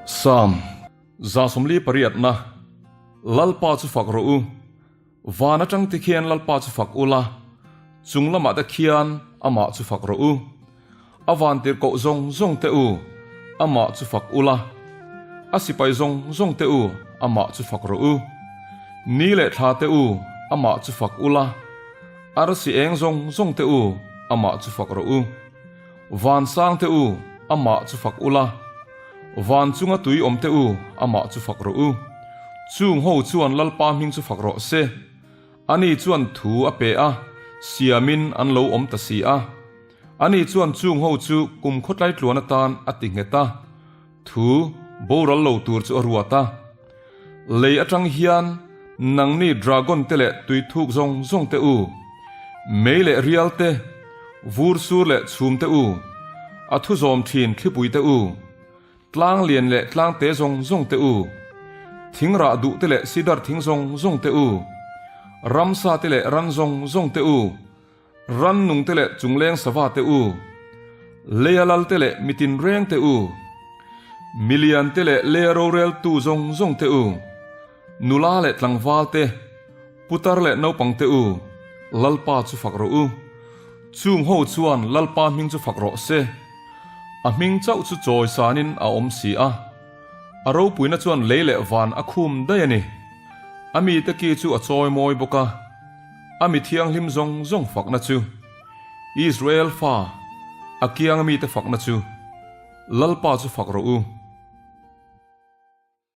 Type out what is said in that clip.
Psalm 148na Lalpa chu fak rawh u, Van atang te khian Lalpa chu fak ula, chung lamah te khian amah chu fak rawh u. A van tirhkoh zawng zawng te u, amah chu fak ula. A sipai zawng zawng te u, amah chu fak rawh u. Ni leh thla te u, amah chu fak ula. Arsi eng zawng zawng te u, amah chu fak rawh u. Van sang te u, amah chu fak ula. Van chunga tui awm te u, amah chu fak rawh u. Chung ho chuan Lalpa hming chu fak rawh se. Ani chuan thu a pe a, siamin an lo awm ta si a. Ani chuan chung ho chu kum khawtlai tluan atan a ti nghet a, thu boral lo tur chu a ruat a. Lei atang hian nangni dragon te leh tui thuk zawng zawng te u, mei leh rial te, vur sur leh chhum te u, a thu zawm thin thlipui te u, tlang lian leh tlang te zawng zawng te u, thing rah duh te leh sidar thing zawng zawng te u, ramsa te leh ran zawng zawng te u, Rannung te leh chungleng sava te u, leia lal te leh mitin reng te u, milian te leh leia rorel tu zawng zawng te u, nula leh tlangval te, putar leh naupang te u, Lalpa chu fak rawh u. Chung ho chuan Lalpa hming chu fak rawh se. A hming chauh chu chawi sanin a awm si a. A ropuina chuan lei leh van a khum daih a ni. A mite ki chu a chawi mawi bawk a. A mi thianghlim zawng zawng fakna chu, Israel fa, a kianga mite fakna chu, Lalpa chu fak rawh u.